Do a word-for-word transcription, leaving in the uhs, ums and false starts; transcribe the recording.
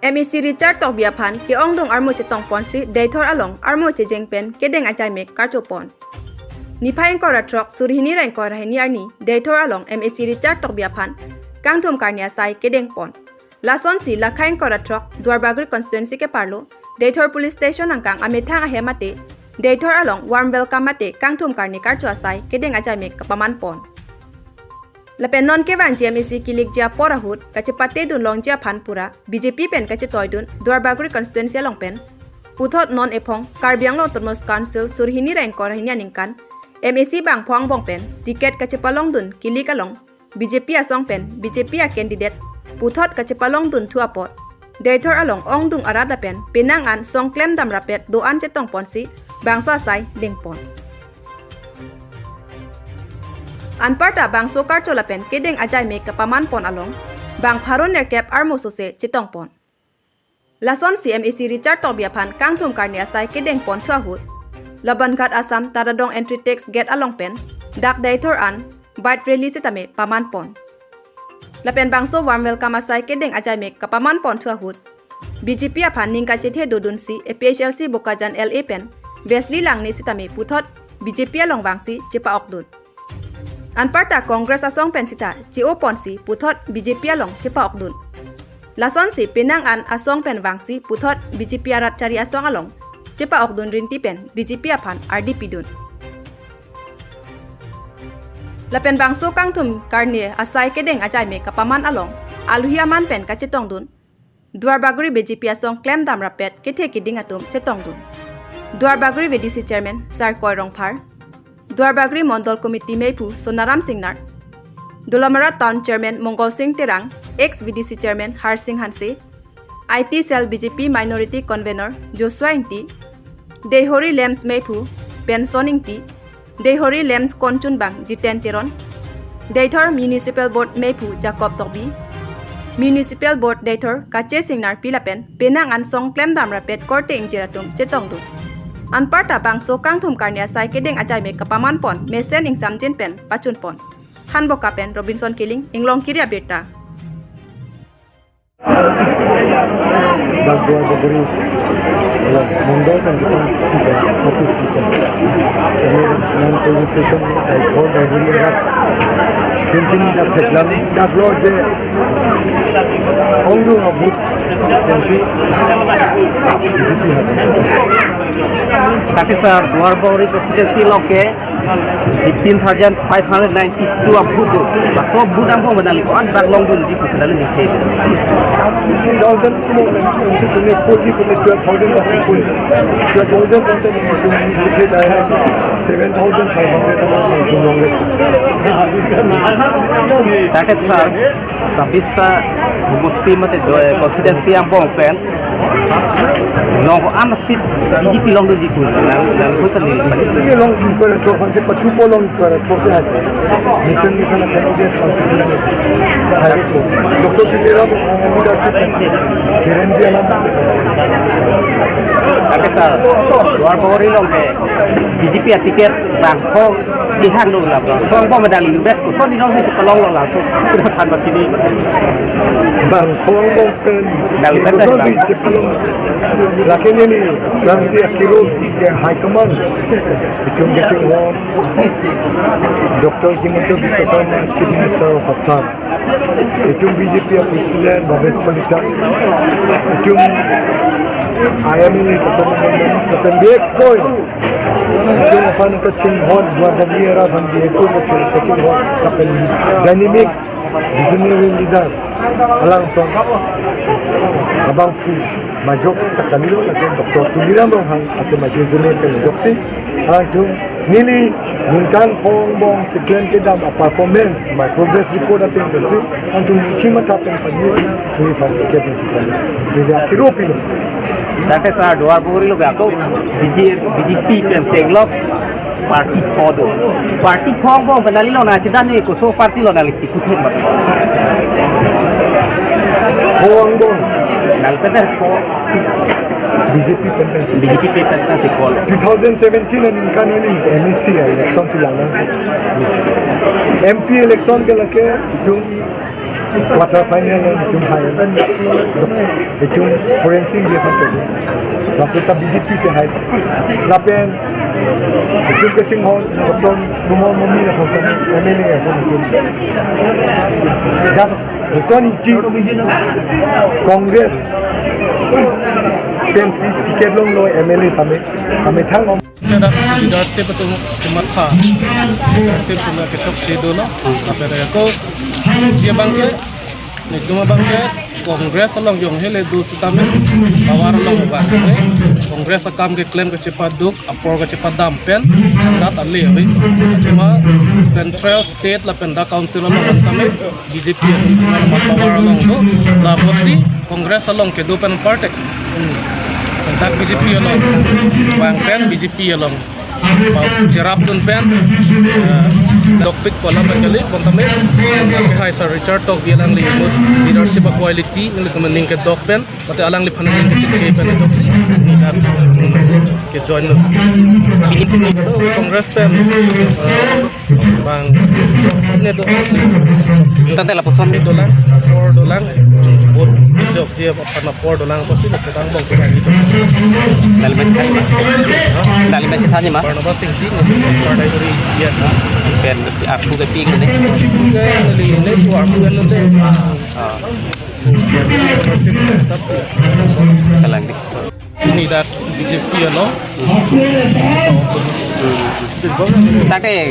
MAC Richard Tokbi aphan ke-ongdung armu chetongponsi Deithor along armu chejeng pen kedeng ajaimek karchopon. Niphai ingkoi ra throk, suri hini ra ingkoi ra hini arni Deithor along MAC Richard Tokbi aphan kangthum karni asai kedengpon. Lasonsi lakhai ingkoi ra throk Duarbagori constituency keparlo Deithor police station angkang amethang ahem mate Deithor along warm welcome mate kangthum karni karcho asai kedeng ajaimek kapamanpon. Lapen non kevangji MAC kilikji apor ahut kachepatedun longji aphan pura BJP pen kachetoidun Duarbagori constituency along pen puthot non ephong Karbi Anglong Autonomous Council suri hini ra ingkoi ra hini aningkan MAC bangpho angbong pen ticket kachepalongdun kilik along BJP asong pen BJP a candidate puthot kachepalongdunthu apot Deithor along ongdung arat lapen penang an song klemdam rapet do-an chetongponsi bangso asai dengpon. Anparta bangso karcho lapen kedeng ajaimek kapamanpon along bang pharo nerkep armu sose chetongpon. Lasonsi MAC Richard Tokbi aphan kangthum karni asai kedengponthu ahut Labanaghat Assam Taradong entry tax gate along pen dak Deithor an bike rally sitame pamanpon. Lapen bangso warm welcome asai kedeng ajaimek kapamanponthu ahut BJP aphan ning kachethe dodunsi APHLC Bokajan LA pen Wesley Langne sitame puthot BJP along vangsi chepa-okdun. Anparta Congress asong pen sita che-oponsi puthot BJP along chepa-okdun. Lasonsi penang an asong pen vangsi puthot BJP arat chari asong along chepa-okdun rinti pen BJP aphan ardi pidun. Lapen bangso kangthum karni asai kedeng ajaimek kapaman along alohi aman pen kachetongdun Duarbagori BJP asong klemdam rapet kethe kiding atum chetongdun. Duarbagori VDC Chairman Sarkoi Rongphar, Duarbagori Mondol Committee meiphu Sonaram Singnar, Dolamara Town Chairman Mongol Sing Terang, ex VDC Chairman Harsing Hanse, IT Cell BJP Minority Convener Joshua Ingti, Deihori LAMPS meiphu Benson Ingti, Deihori LAMPS konchunbang Jiten Teron, Deithor Municipal Board meiphu Jacob Tokbi, Municipal Board Deithor Kache Singnarpi lapen penang an song klemdam rapet korte ingjir atum chetongdun. Anparta bangso kangthum karni asai kedeng ajaimek kapamanpon mesen ingsamjin pen pachunpon. Hanboka pen Robinson Killing, Inglongkiri Abirta. Dak Duarbagori, ya, Mondol kan kita, kita, office kita. Kami, non polling station, Deithor, Deihori, ya. Tintin dak theklam, dak lo je, ongdung a-booth, pensi, BJP ha. Tapi sir, Duarbagori constituency lo ke, fifteen thousand five hundred ninety-two a-booth do. Laso booth angbong pen nangli ko-an bak longdunji pu sandali ni ke. Fifteen thousand mo, mo si pune forty pune twelve thousand bak si pune. Twelve thousand pune ni pune ni pune dai seven thousand five hundred mo ni pune long le. Target sa sabista musti mate do constituency angbong pen. Long ko-an seat BJP longdunji pu. Nang, nang ko sandali. Ini long ko la chok hanse pachu po long ko la chok se hai. Mission, mission a candidate hanse. Hai ko. Doctor Tuliram leadership. Kiran ji alam. Target sa Duarbagori along ke BJP a-ticket bangpho kehang do la bang. Song po medali bet ko son ni nong si kalong lo la so. Kira kan bat kini. Bangpho angbong pen. Dal pen, ko son si chepalong. Lake neli, Ramsi Akiro ke high command. Itum ke itum ho. Doctor Himanta Biswa Sarma, Chief Minister of Assam. Itum BJP a-president, Bhabesh Kalita. Itum IMLA, Doctor Mohan Mohan, itum bek koi. Itum aphan kachinghon, Duarbagori arat aphan bek koi kachinghon, kapen dynamic, visionary leader. Alang son abangphu majok ta kalilo lake Doctor Tuliram Ronghang atum majok jene pen joksi. Alang atum neli ningkan pho angbong keklem kedam a-performance, my progress report atum pensi, atum thima ta pen panisi, tumi pan ticket ni pan. Jadi akiro pino. Target sa Duarbagori lo ako, BJ, BJP pen chenglok, party pho do. Party pho angbong pen nangli lo na sidan ni koso party lo nangli chikuthe mat. Pho angbong. Nang pen pho. BJP pen pensi. BJP pen pensi pho. Two thousand seventeen aningkan neli MAC election si lang. MP election ke lake itum Quarter final lo itum hai. Itum forensic dia kan tu. Laso ta B J P si hai. Lapen itum kachinghon, Doctor Numal Momin aphan sami M L A aphan itum. Dak Doctor Ingti Congress pensi ticket longlo M L A tame, tame thang om. Dak leadership atum kematha, leadership atum kechokche dolo. Lapen ako, isi abangke, netum abangke, Congress along jong hele do sitame, power along abangke, Congress akam keklem kachepaduk, apor kachepadam pen, rat ale ave. Cuma central, state lapen dak council along sitame, B J P atum sitame power along do, la apotsi Congress along kedo pen party. Dak B J P along, bang pen B J P along. Cherapdun pen, eh, dokpik kolam kali, bonta me, ke hai Sir Richard Tokbi alangli ahut leadership quality, nelitum aning kedok pen, mate alangliphan aning kechethe pen ajoksi, neli dak, mm, ke join lo. Congress pen, eh, bang, joksi ne do. Tangte lapuson dolang, apor dolang, vote jok je aphan apor dolang, apotsi sedang bong kita gitu. Dali baca tadi, Pak. Dali baca tadi, Pak. Barnabas Ingti, Kardai Guri, yes. Pen aku ke ping ne. Ke neli ne tu aku kan nanti. Ah. Sab se. Kalang di. Ini dak B J P along. Tangte